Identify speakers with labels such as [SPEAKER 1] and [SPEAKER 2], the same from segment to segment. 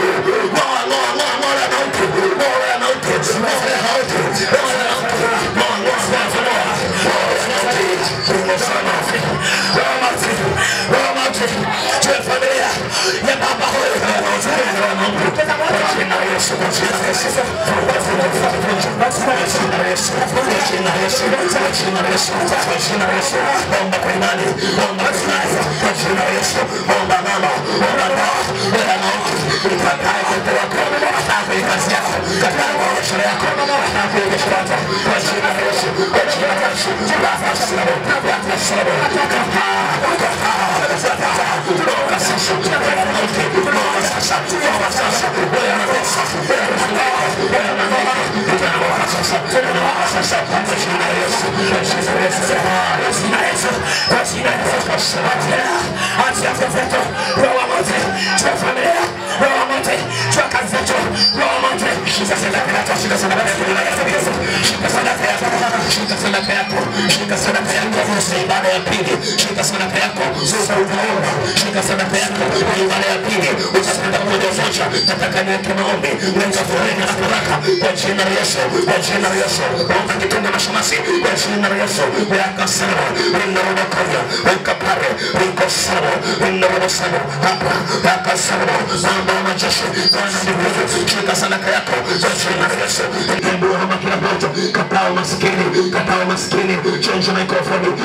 [SPEAKER 1] Yesu. Ngoa ngoa ngoa ngoa ya mauti. Ngoa ya mauti. Ngoa ya mauti. Ngoa ya mauti. Ngoa ngoa ngoa ngoa.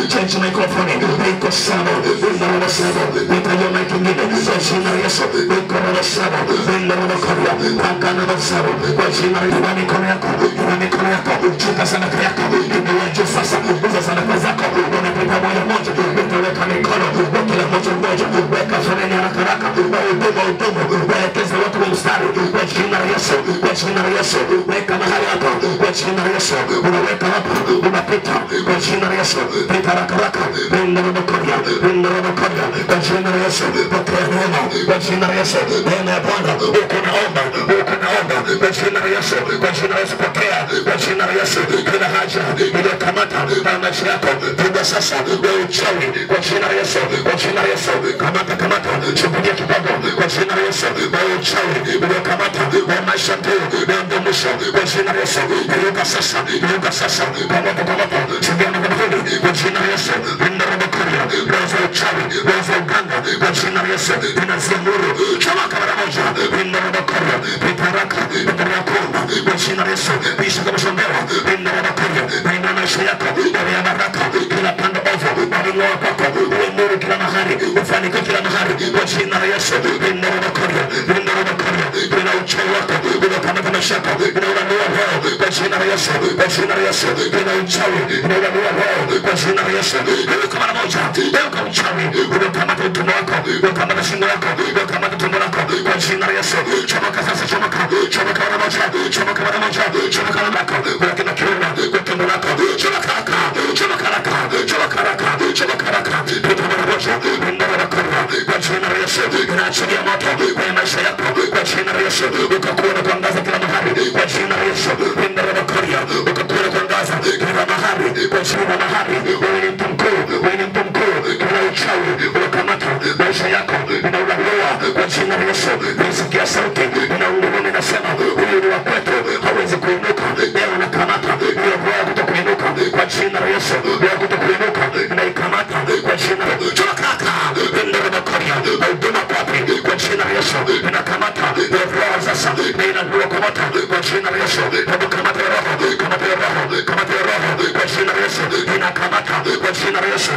[SPEAKER 1] Change microphone, Rico Sabo, Rico Sabo, Rico Yesu, Rico Sabo, Rico Sabo, Shika sadaka yako, inua juu sasa, uza sadaka zako, unapita moja moja, utaweka mikono, kila mmoja mmoja, weka foleni haraka haraka, wahudumu, waelekeze watu wa mstari, kwa jina la Yesu, kwa jina la Yesu, weka mahali hapa, kwa jina la Yesu, unaweka hapa, unapita, kwa jina la Yesu, pita haraka haraka, kwa jina la Yesu, pokea neema, kwa jina la Yesu, neema ya Bwana, uko naomba, kwa jina la Yesu, kwa jina la Yesu, pokea, kwa jina la Yesu, kila haja iliyokamata maisha yako, piga sasa, wewe uchawi, kwa jina la Yesu, kwa jina la Yesu, kamata, kamata, shuhudia kidogo, kwa jina la Yesu, wewe uchawi uliokamata wa maisha tu, leo ndio mwisho, kwa jina la Yesu, inuka sasa, inuka sasa, kamata, kamata, shuhudia madhabahuni, kwa jina la Yesu, ninarobokoria, roho za uchawi, roho za uganga, kwa jina la Yesu, ninaziamuru, chawaka mara moja, ninarobokoria, pita haraka, endelea kuomba, kwa jina la Yesu, bisha kama shombewa, ninarobokoria, na maisha yako yawe ya baraka, kila pande ovu naling'oa kwako, uwe nuru kila mahali, ufanikiwe kila mahali, kwa jina la Yesu, ninarobokoria, ninarobokoria, kila uchawi wako uliokamata maisha yako, inaulanua leo, kwa jina la Yesu, kwa jina la Yesu, kila uchawi inaulanua leo, kwa jina la Yesu, inuka mara moja, inuka uchawi uliokamata utumbo wako, uliokamata shingo yako, uliokamata tumbo lako, kwa jina la Yesu, chomoka sasa, chomoka, chomoka mara moja, chomoka mara moja, chomoka mara moja, unakina kiuna kwa tumbo lako, chomoka haraka, chomoka haraka, chomoka haraka, chomoka haraka, pita mara moja, ninarobokoria, kwa jina la Yesu, inaachilia moto kwenye maisha yako, kwa jina la Yesu, ukakuwa na kuangaza kila mahali, kwa jina la Yesu, ninarobokoria, ukakuwa na kuangaza kila mahali, kwa jina la mahali, wewe ni mtu mkuu, wewe ni mtu mkuu, kila uchawi unakamata maisha yako, inaulalua kwa jina la Yesu, nisikia sauti inaunguruma inasema, huyu ni wa kwetu, hawezi kuinuka, leo unakamata hiyo roho ya kutokuinuka, kwa jina la Yesu, roho ya kutokuinuka inaikamata kwa jina la Chokaka, ninarobokoria, huduma kwapi, kwa jina la Yesu, inakamata hiyo roho sasa, na inalua kwa moto, kwa jina la Yesu, hebu kamata hiyo roho, kamata hiyo roho, kamata hiyo roho, kwa jina la Yesu, inakamata kwa jina la Yesu,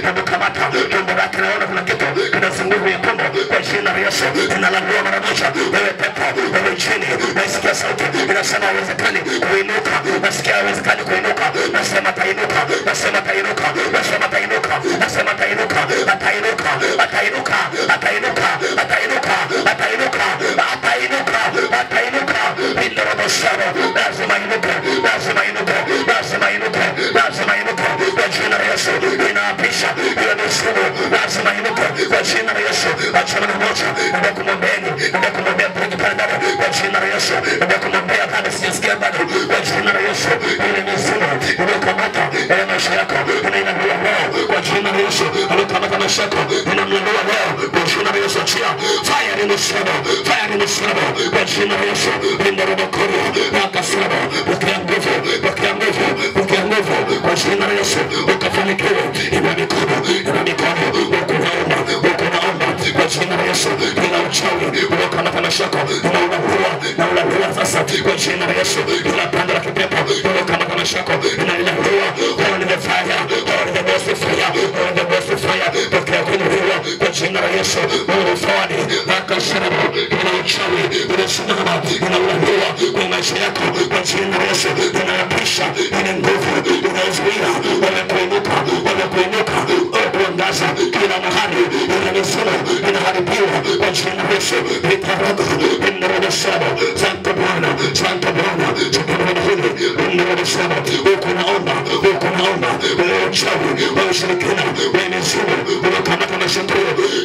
[SPEAKER 1] hebu kamata tumbo lake, naona kuna kitu kinazunguka kwenye tumbo, kwa jina la Yesu, inalangua mara moja, wewe pepo, wewe chini, nasikia sauti inasema haiwezekani kuinuka, nasikia haiwezekani kuinuka, nasema tainuka, nasema tainuka, nasema tainuka, nasema tainuka, atainuka, atainuka, atainuka, atainuka, atainuka, atainuka, atainuka, ninaroboshana, lazima inuke, lazima inuke, lazima inuke, lazima inuke, kwa jina la Yesu, inaapisha hiyo mizimu, lazima inuke, kwa jina la Yesu, acha mara moja, ndio kumwombeeni, ndio kumwombea mtu pale ndani, kwa jina la Yesu, ndio kumwombea bado sijasikia bado, kwa jina la Yesu, ile mizimu iliyokamata ile maisha yako, inainua leo, kwa jina la Yesu, aliyokamata maisha yako, inamlindua leo, kwa jina la Yesu, kuachia. Fire in the sabo, fire in the sabo, kwa jina la Yesu. Rindarabakuru rakasabo, pokea nguvu, pokea nguvu, pokea nguvu kwa jina la Yesu, ukafanikiwe. Inua mikono, inua mikono, ukunaomba, ukunaomba kwa jina la Yesu. Kila uchawi uliokamata maisha yako na unaua, na unaua sasa kwa jina la Yesu. Kila pando la kipepo uliokamata maisha yako na inaua. Holy the fire, holy the most fire, holy the most fire. Pokea kuinuliwa kwa jina la Yesu. Mungu fawadi akasema, kila uchawi uliosimama inaulaua kwa maisha yako kwa jina la Yesu. Inaapisha ile nguvu inayozuia wamekuinuka, wamekuinuka kuangaza kila mahali. Ile mizimu inaharibiwa kwa jina la Yesu. Vitaraga inarudisha. Sante Bwana, sante Bwana, sante hili inarudisha. Huko naomba, huko naomba, wewe uchawi, wewe ushirikina, wewe mizimu unakamata maisha yetu.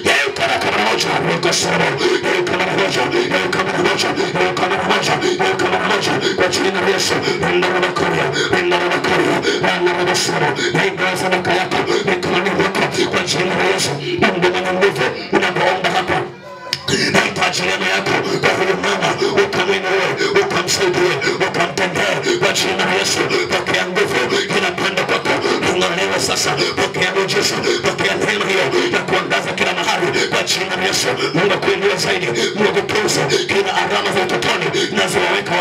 [SPEAKER 1] Geuka mara moja, nikasema geuka mara moja, geuka mara moja, geuka mara moja, geuka mara moja kwa jina la Yesu. Inarudisha, inarudisha, inarudisha. Naingia sadaka yako mikononi mwako kwa jina la Yesu. Mungu mwenye nguvu, unapoomba hapa nahitaji neema yako kwa huyu mama, ukamwinue, ukamsaidie, ukamtendee kwa jina la Yesu. Pokea nguvu, kila pande kwako ing'olewe sasa. Pokea miujiza, pokea neema hiyo ya kuangaza kila mahali kwa jina la Yesu. Mungu akuinue zaidi, Mungu akutunze. Kila alama za utotoni nazowaweka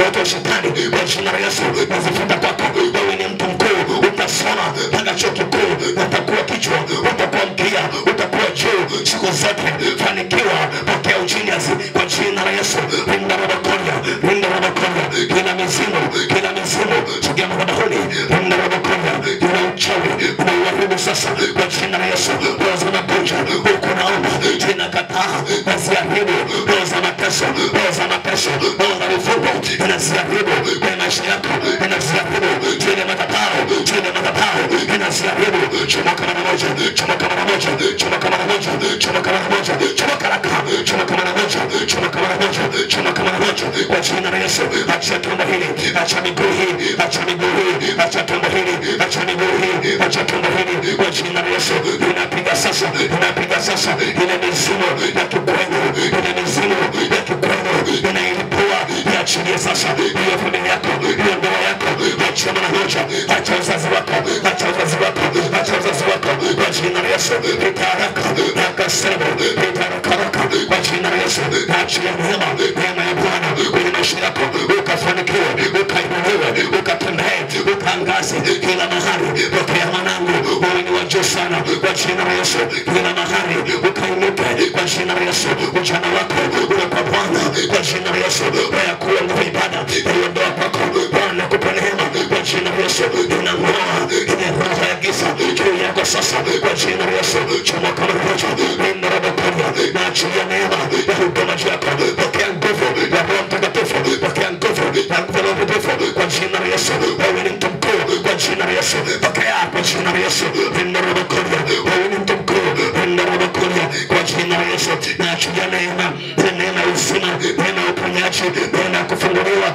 [SPEAKER 1] watu wa shetani kwa jina la Yesu nazifuta kwako. Wewe ni mtu mkuu, utasoma mpaka chuo kikuu, utakuwa kichwa, utakuwa mkia, utakuwa juu siku zote. Fanikiwa, pokea ujiniasi kwa jina la Yesu. Rinda rabakoria, rinda rabakoria, kila mizimu, kila mizimu sogea madhabahuni. Rinda rabakoria, kila uchawi unauharibu sasa kwa jina la Yesu. Roho za magonjwa huko naomba zinakataa na ziharibu. Roho za mateso, roho za mateso, roho za vifungo inaziharibu kwa maisha yako, inaziharibu zile madhabahu, zile madhabahu inaziharibu. Chomoka mara moja, chomoka mara moja, chomoka mara moja, chomoka mara moja, chomoka haraka, chomoka mara moja, chomoka mara moja, chomoka mara moja kwa jina la Yesu. Acha tumbo hili, acha miguu hii, acha miguu hii, acha tumbo hili, acha miguu hii, acha tumbo hili kwa jina la Yesu. Inapiga sasa, inapiga sasa ile mizimu ya kikwengo, ile mizimu ya kikwengo inailipua, iachilie sasa hiyo familia yako, hiyo ndoa yako. Acha mara moja, acha uzazi wako, acha uzazi wako, acha uzazi wako kwa jina la Yesu. Itaraka nakasema, itaraka haraka kwa jina la Yesu. Achia neema, neema ya Bwana kwenye maisha yako, ukafanikiwe, ukainuliwe, ukatembee, ukaangaze kila mahali. Pokea mwanangu, wewe ni wa juu sana kwa jina la Yesu. Kila mahali ukainuke kwa jina la Yesu. Ujana wako uwe kwa Bwana kwa jina la Yesu. Wewe kuwa nguvu ibada iliondoa kwako, Bwana kupa neema kwa jina la Yesu. Inang'oa ile roho ya giza juu yako sasa kwa jina la Yesu. Chomoka mara moja, ninarabakoria na achilia neema ya huduma juu yako. Pokea nguvu ya Roho Mtakatifu, pokea nguvu ya nguvu ya Roho Mtakatifu kwa jina la Yesu. Wewe ni mtu mkuu kwa jina la Yesu. Pokea kwa jina la Yesu. Ninarabakoria, wewe ni mtu mkuu. Ninarabakoria kwa jina la Yesu. Na achilia neema, neema ya uzima, neema ya uponyaji, neema ya kufunguliwa,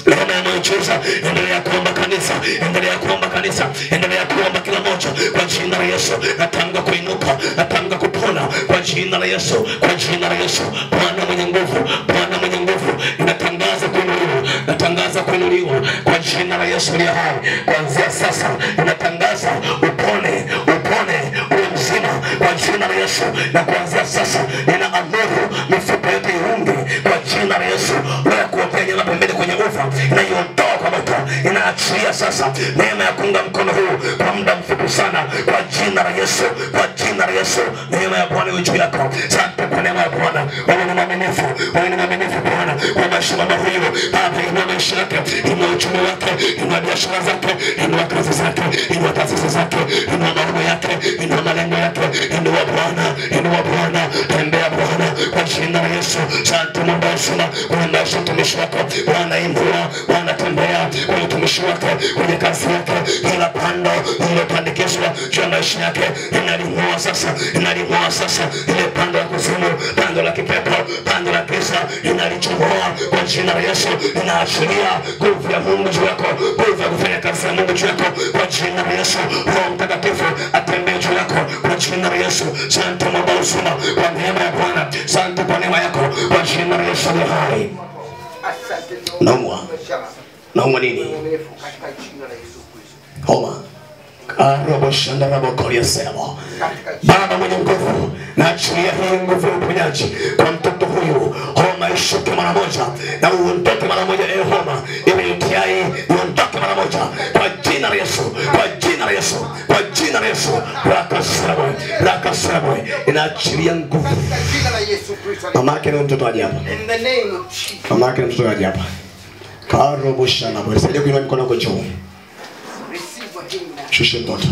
[SPEAKER 1] neema ya muujiza. Endelea kuomba kanisa, endelea kuomba kanisa, endelea kuomba kila moja kwa jina la Yesu. Natamka kuinuka, natamka kupona kwa jina la Yesu, kwa jina la Yesu. Bwana mwenye nguvu, Bwana mwenye nguvu, natangaza kuinuliwa, natangaza kuinuliwa kwa jina la Yesu aliye hai. Kuanzia sasa natangaza upone, upone, uwe mzima kwa jina la Yesu. Na kuanzia sasa ninaamuru mifupa yote iunge kwa jina la Yesu. Roho kuotea nyama pembeni kwenye ufa inaiondoa kwa moto, inaachilia sasa neema ya kuunga mkono huu kwa muda mfupi sana kwa jina la Yesu, kwa jina la Yesu. Neema ya Bwana iwe juu yako. Asante kwa neema ya Bwana. Wewe ni mwaminifu, wewe ni mwaminifu Bwana kwa maisha mama huyu. Baba, inua maisha yake, inua uchumi wake, inua biashara zake, inua kazi zake, inua taasisi zake, inua maono yake, inua malengo yake. Inua Bwana, inua Bwana, tembea Bwana kwa jina la Yesu. Asante Mungu wa kwa maisha mtumishi wako Bwana, inua Bwana, tembea kwa mtumishi wako, kwenye kazi yake. Kila pando lililopandikizwa juu ya maisha yake inaling'oa sasa, inaling'oa sasa ile pando la kuzimu, pando la kipepo, pando pando la giza inalichomoa kwa jina la Yesu. Inaachilia nguvu ya Mungu juu yako, nguvu ya kufanya kazi ya Mungu juu yako kwa jina la Yesu. Roho Mtakatifu atembee juu yako kwa jina la Yesu. Asante Baba uzima kwa neema ya Bwana, asante kwa neema yako kwa jina la Yesu aliye hai. Naumwa. Naumwa nini? Homa. Baba mwenye nguvu, naachilia hii nguvu ya uponyaji kwa mtoto huyu. Homa ishuke mara moja na uondoke mara moja. Homa iwe UTI uondoke mara moja kwa jina la Yesu, kwa jina la Yesu, kwa jina la Yesu. Rakasabwe, rakasabwe, inaachilia nguvu. Mama yake na mtoto aje hapa. Mama yake na mtoto aje hapa. Karoboshana bwana. Saidia kuinua mikono yako juu. Shusha mtoto.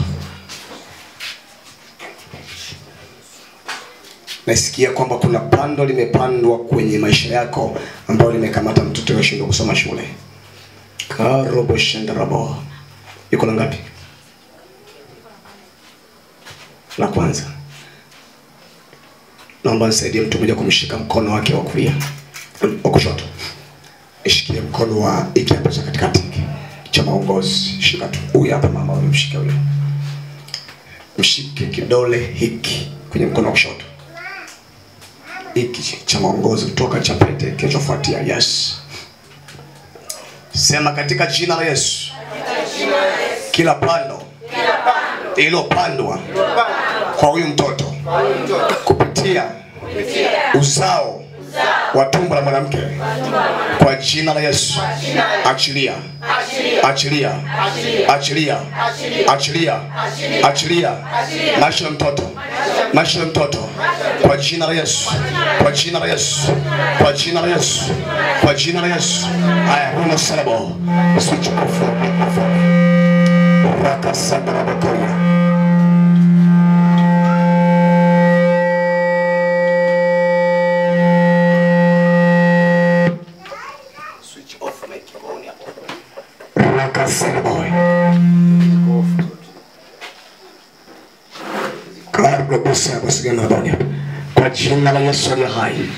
[SPEAKER 1] Nasikia kwamba kuna pando limepandwa kwenye maisha yako ambao limekamata mtoto yashindwa kusoma shule. Karoboshandarabo. Yuko na ngapi? La kwanza. Naomba nisaidie mtu mmoja kumshika mkono wake wa kulia, wa kushoto. Ishikie mkono wa hiki hapa cha katikati cha maongozi. Shika tu. Huyu hapa mama, huyu mshike huyo. Mshike kidole hiki kwenye mkono wa kushoto. Hiki cha maongozi kutoka cha pete kinachofuatia. Yes. Sema katika jina la Yesu. Kila pando iliyopandwa kwa huyu mtoto kupitia uzao wa tumbo la mwanamke, kwa jina la Yesu, achilia, achilia, achilia, achilia, achilia maisha ya mtoto, maisha ya mtoto, kwa jina la Yesu, kwa jina la Yesu, kwa jina la Yesu, kwa jina la Yesu. Haya, runo salabo, switch off, off. Rakasabra bakoria. Kwa jina la Yesu aliye hai,